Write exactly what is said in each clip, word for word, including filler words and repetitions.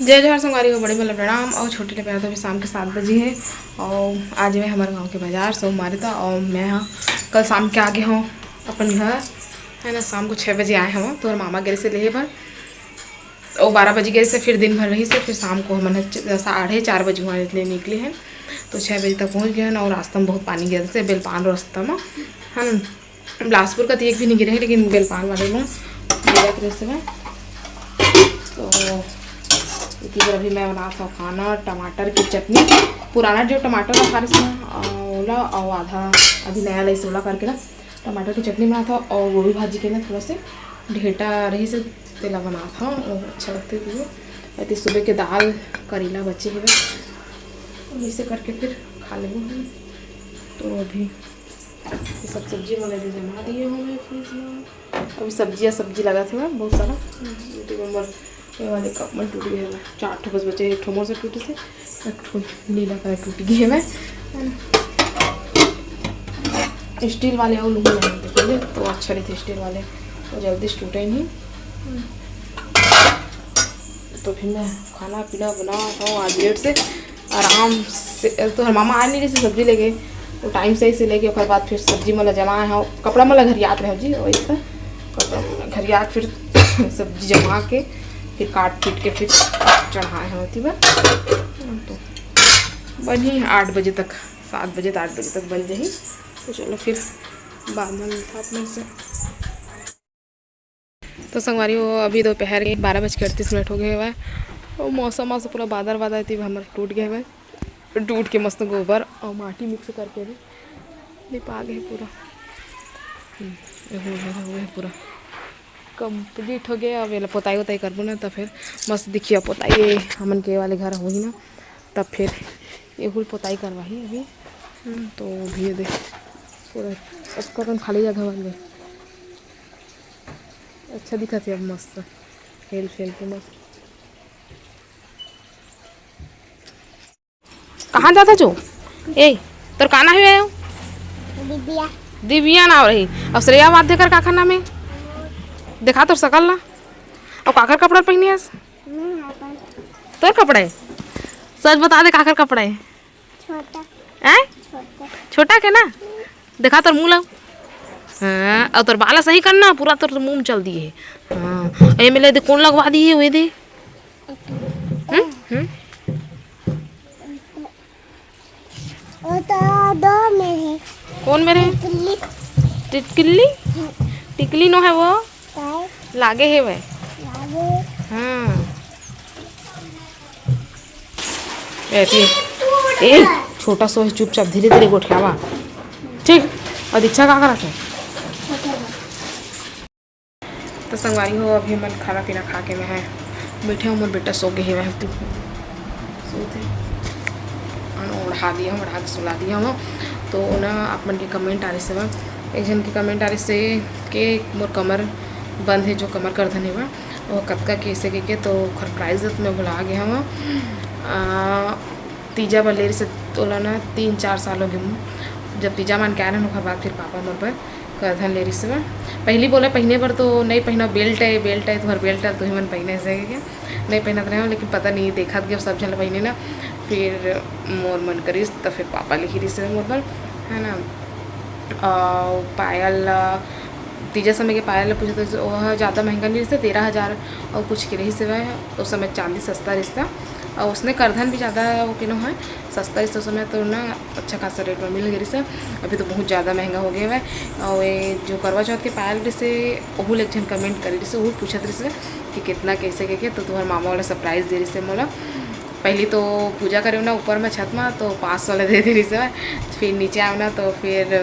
जय जोहार संगवारी हो, बड़े वाला प्रणाम। और छोटे ले प्यार, तो अभी शाम के सात बजे है और आज मैं हमारे गांव के बाजार सोमवारी था और मैं, हाँ, कल शाम के आगे हूँ अपन घर, है ना। शाम को छः बजे आए हम, तो मामा गेर से लेहे बर, और बारह बजे गेर से, फिर दिन भर रही से, फिर शाम को हमन ह च-, साढ़े चार बजे वहाँ ले निकले हैं, तो छः बजे तक पहुँच गए हैं। और रास्ता में बहुत पानी गिरा से, बेलपान रास्ता में, है ना। बिलासपुर का तो एक भी नहीं गिरे है, लेकिन बेलपान वाले में गिरा रहे से। तो इसी पर अभी मैं बना था खाना, टमाटर की चटनी, पुराना जो टमाटर रखा इसमें, आ, ओला, और आधा अभी नया लाई सोला करके ना टमाटर की चटनी बना था, और गोभी भाजी के ना थोड़ा से ढेटा रही से तेला बना था, वो अच्छा लगते थे। अति सुबह के दाल करेला बचे हुए, तो इसे करके फिर खा लेबो हम। तो अभी ये सब सब्जी मन ला जमा दिए हूँ मैं फ्रिज में। अभी सब्जियाँ, सब्जी लगा थे मैं बहुत सारा। YouTube में ये वाले कप में टूट गए हैं, चार ठो बस बचे, एक ठो मोर से टूटे थे, एक ठो लीला का टूट गए मैं, है ना। स्टील वाले और लूँगी मैं, देखिए तो अच्छा नहीं थे स्टील वाले, वो जल्दी से टूटे ही नहीं। तो फिर मैं खाना पीना बना था आज लेट से, आराम से। तो हर मामा आए नहीं रहे सब्जी लेके, वो टाइम से इसे लेके ओकर बाद फिर सब्जी मन ला जमाए हो, कपड़ा मन ला घरियात रहे जी, वही से कपड़ा मन ला घरियात फिर सब्जी जमा के फिर काट पीट के फिर चढ़ाए हो थी बा। तो बनी आठ बजे तक, सात बजे तो आठ बजे तक बन जाही। तो चलो फिर बाद में मिलता आप लोग से। तो संगवारी हो, अभी दोपहर के बारह बज के अड़तीस मिनट हो गए हवय। और मौसम, मौसम पूरा बादर बादर थी, हमर टूट गए हवय। टूट के मस्त गोबर और माटी मिक्स करके भी लिपा गए पूरा। हम्म, ये हो गया, हो गया पूरा कंप्लीट हो गया। अब ये ला पोताई वोताई करबो ना, तो फिर मस्त दिखिया पोताई, ये हमन के वाले घर होही ना, तब फिर ये हुल पोताई करवाही अभी। हम्म, तो भी ये देख पूरा अतका कन खाली जगह बन गए। अच्छा दिखत हे अब मस्त, हेल फेल के मस्त। कहाँ जाता जो? ए, तोर का नाम हे? दिव्या। दिव्या नाम रही। और श्रेया वाध्यकर काखर नाम हे? देखा तोर सकल ला। और काखर कपड़ा पहिने हस? मैं अपन। तोर कपड़ा हे? सच बता दे, काखर कपड़ा हे? छोटा। हैं? छोटा। छोटा के ना? देखा तोर मुंह ला। हाँ, और तोर बाल सही करना, पूरा तोर मुंह में चल दिए हे। हाँ, और ये मेले दे कौन लगवा दिए हुए दे? हम्म? हम्म? वो तो दो में है। कौन में रहे? टिकली। टिकली? टिकली नो है वो? काय? लागे हे वह। लागे। हाँ। ऐसी। ए, छोटा सो है, चुपचाप धीरे धीरे गोठियावा। ठीक। और दीक्षा का करत है? तो संगवारी हो, अभी हमन खाना पीना खा के मैं है बैठे हूँ, मोर बेटा सो गए हे, वह तू सोते। अन ओढ़ा दिया हूँ, ओढ़ा के सुला दिया हूँ। तो ना आप मन के कमेंट आ रही से बा, एक जन के कमेंट आ रही से के मोर कमर बंद है, जो कमर करधन है बा, वो कतका कैसे के, के तो ओखर प्राइस तो मैं भुला गया हूँ। आ, तीजा बर ले रहिस, ओला ना तीन चार साल हो गे। जब तीजा मान के आए रहन, ओकर बाद फिर पापा मोर बर करधन ले रहिस बा। पहिली बोला पहिने बर तो नहीं पहिना, बेल्ट है, बेल्ट है, तुम्हार बेल्ट है, तुही मन पहिने से के नहीं पहिनत रहे हो, लेकिन पता नहीं देखत गए सब झन पहिने ना, फिर मोर मन करिस तो फिर पापा ले ही रहिस मोर बर, है ना। और पायल ला, तीजा समय के पायल ला पूछे तो वह ज़्यादा महंगा नहीं रहिस, तेरह हज़ार और कुछ के रहिस हवय। उस समय चांदी सस्ता रहिस, और उसने करधन भी ज़्यादा वो किनो है, सस्ता रहिस उस समय, तो ना अच्छा खासा रेट में मिल गए रहिस। अभी तो बहुत ज़्यादा महंगा हो गया है। और ये जो करवा चौथ के पायल रहिस, ओहू ले एक झन कमेंट करे रहिस, ओहू पूछत रहिस कि कितना कैसे के, के, तो तुम्हार मामा वाला सरप्राइज दे रहिस मोला। पहली तो पूजा करे ना ऊपर में छत में, तो पास वाला दे दे रहिस, फिर नीचे आए ना तो फिर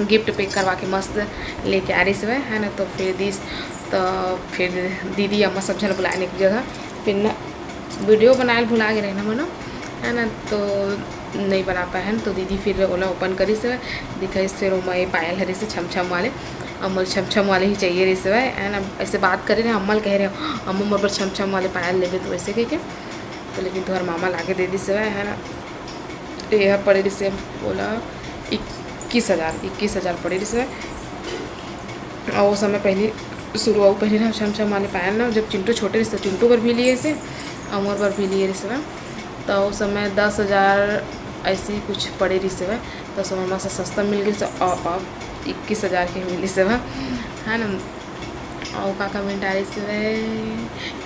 गिफ्ट पैक करवा के मस्त लेके आ रहिस हवय, है ना। तो फिर दिस, तो फिर दीदी अम्मा सब झन बुलाए एक जगह, फिर ना वीडियो बनाए ल भुला गे रहे ना मनो, है ना, तो नहीं बना पाए हन। तो दीदी फिर ओला ओपन करिस हवय, दिखाइस, फिर ओमा ये पायल हरे से छम छम वाले, अम्मा छम छम वाले ही चाहिए रहिस हवय, है ना। ऐसे बात करे रहे, अम्मा ल कहे रहे, "अम्मा मोर बर छम छम वाले पायल लेबे तो," ऐसे कह के। तो लेकिन तुहर मामा लाके दे दिस हवय, है ना। तो यह पड़े रहिसे ओला इक्कीस हज़ार, इक्कीस हज़ार पड़े रहिसे। और वो समय पहली शुरू, वो पहली ना छम छम वाले पायल ना, जब चिंटू छोटे रहिसे, चिंटू बर भी लिए से, अउ मोर बर भी लिए रहिस हवय। त ओ समय दस हजार ऐसे ही कुछ पड़े रहिस हवय। त ओ समय मस्त सस्ता मिल गिस, अउ अब इक्कीस हजार के मिलिस हवय, है ना। अउ का कमेंट आ रहिस हवय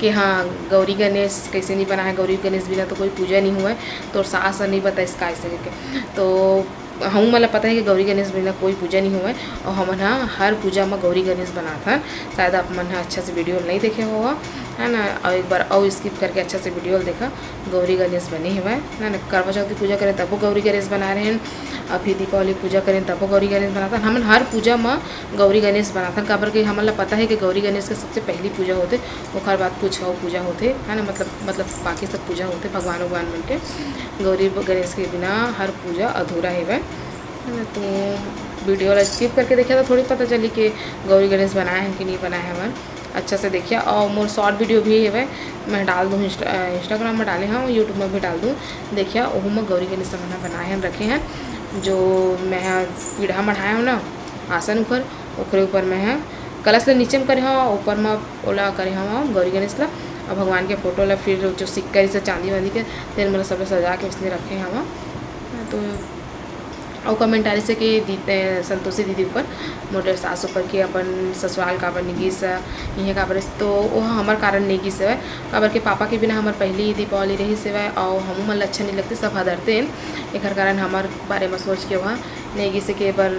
कि हाँ, गौरी गणेश कैसे नहीं बना है, गौरी गणेश बिना तो कोई पूजा नहीं हुआ है, तोर सास ह नहीं बताइस का ऐसे करके। तो हमू मन ल पता है कि गौरी गणेश बिना कोई पूजा नहीं हुआ है, और हमन ह हर पूजा में गौरी गणेश बनाथन। शायद आप मन ह अच्छा से वीडियो नहीं देखे हो, है ना, और एक बार और स्किप करके अच्छा से वीडियो देखा, गौरी गणेश बने हवय, है ना। करवा चौथ की पूजा करें तबो गौरी गणेश बना रहे हैं, अभी दीपावली पूजा करें तबो गौरी गणेश बनाथन। हमन हर पूजा में गौरी गणेश बनाथन, काबर कि हमन ला पता है कि गौरी गणेश के सबसे पहली पूजा होथे, ओकर बाद कुछ और पूजा होथे, है ना, मतलब, मतलब बाकी सब पूजा होथे भगवान, भगवान मन के। गौरी गणेश के बिना हर पूजा अधूरा हेवय, है ना। तो वीडियो ला स्किप करके देखिया तो थोड़ी पता चली कि गौरी गणेश बनाए हैं कि नहीं बनाए हवन। अच्छा से देखिया, और मोर शॉर्ट वीडियो भी हेवय, मैं डाल दूँ, इंस्टा-, अ, इंस्टाग्राम में डाले हूँ, यूट्यूब में भी डाल दूँ। देखिया, ओहू में गौरी गणेश मन बनाए हैं, रखे हैं, जो मैं ह पीढ़ा मढ़ाए हूँ ना, आसन ऊपर, ओकरे ऊपर मैं ह कलश ल नीचे में करे हव, ऊपर म ओला करे हव गौरी गणेश ला, अउ भगवान के फोटो ला, फिर जो सिक्का रहिस चांदी वांदी के, तेन मन ला सब ला सजा के उसने रखे हव। तो अउ कमेंट आ रहिस हे कि दी-, ए, संतोषी दीदी ऊपर, मोर सास ऊपर कि अपन ससुराल काबर नहीं गिस, इहें काबर, तो वो हमर कारण नहीं गिस हवय, काबर के पापा के बिना हमर पहली दीपावली रहिस हवय, अउ हमू मन ला अच्छा नहीं लगते, सब हदरते, एकर कारण हमर बारे में सोच के वहाँ नहीं गिस हे कि ए बार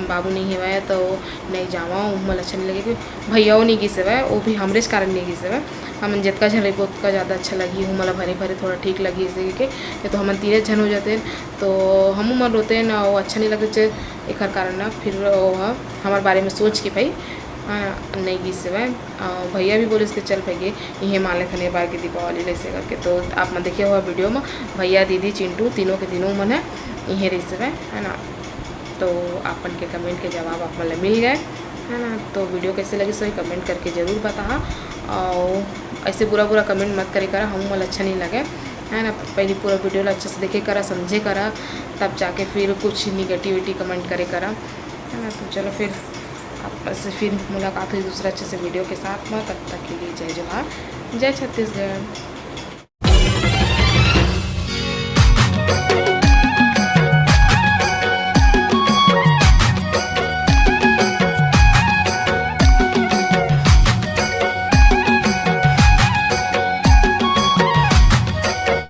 बाबू नहीं हेवय तो नहीं जावं, ओहू मन अच्छा नहीं लगे। कि भैया वो नहीं गिस हवय, वो भी हमरेच कारण नहीं गिस हवय। हमन जतका झन रहिबो ओतका ज़्यादा अच्छा लगही, ओहू मन ला भरे भरे थोड़ा ठीक लगही, जैसे कि ये तो हमन तीने झन हो जाते, तो हमू मन रोते न, वो अच्छा नहीं लगते, एकर कारण ना फिर वो ह हमर बारे में सोच के भाई, हाँ, नहीं गिस हवय। अ, भैया भी बोलिस कि चल भैया, इहें मान लेथन ए बार के दीपावली ल, ऐसे करके। तो आप मन देखे हुआ वीडियो में भैया, दीदी, चिंटू तीनों के तीनों मन है इहें रहिस हवय, है ना। तो आप मन के कमेंट के जवाब आप मन ल मिल गए, है ना। तो वीडियो कैसे लगिस वही कमेंट करके ज़रूर बताहा, और ऐसे बुरा बुरा कमेंट मत करे करा, हमू मन ल अच्छा नहीं लगे, है ना। पहले पूरा वीडियो ला अच्छा से देखे करा, समझे करा, तब जाके फिर कुछ निगेटिविटी कमेंट करे करा, है ना। तो चलो फिर आपसे फिर मुलाकात हुई दूसरा अच्छे से वीडियो के साथ में, तब तक के लिए जय जोहार, जय छत्तीसगढ़।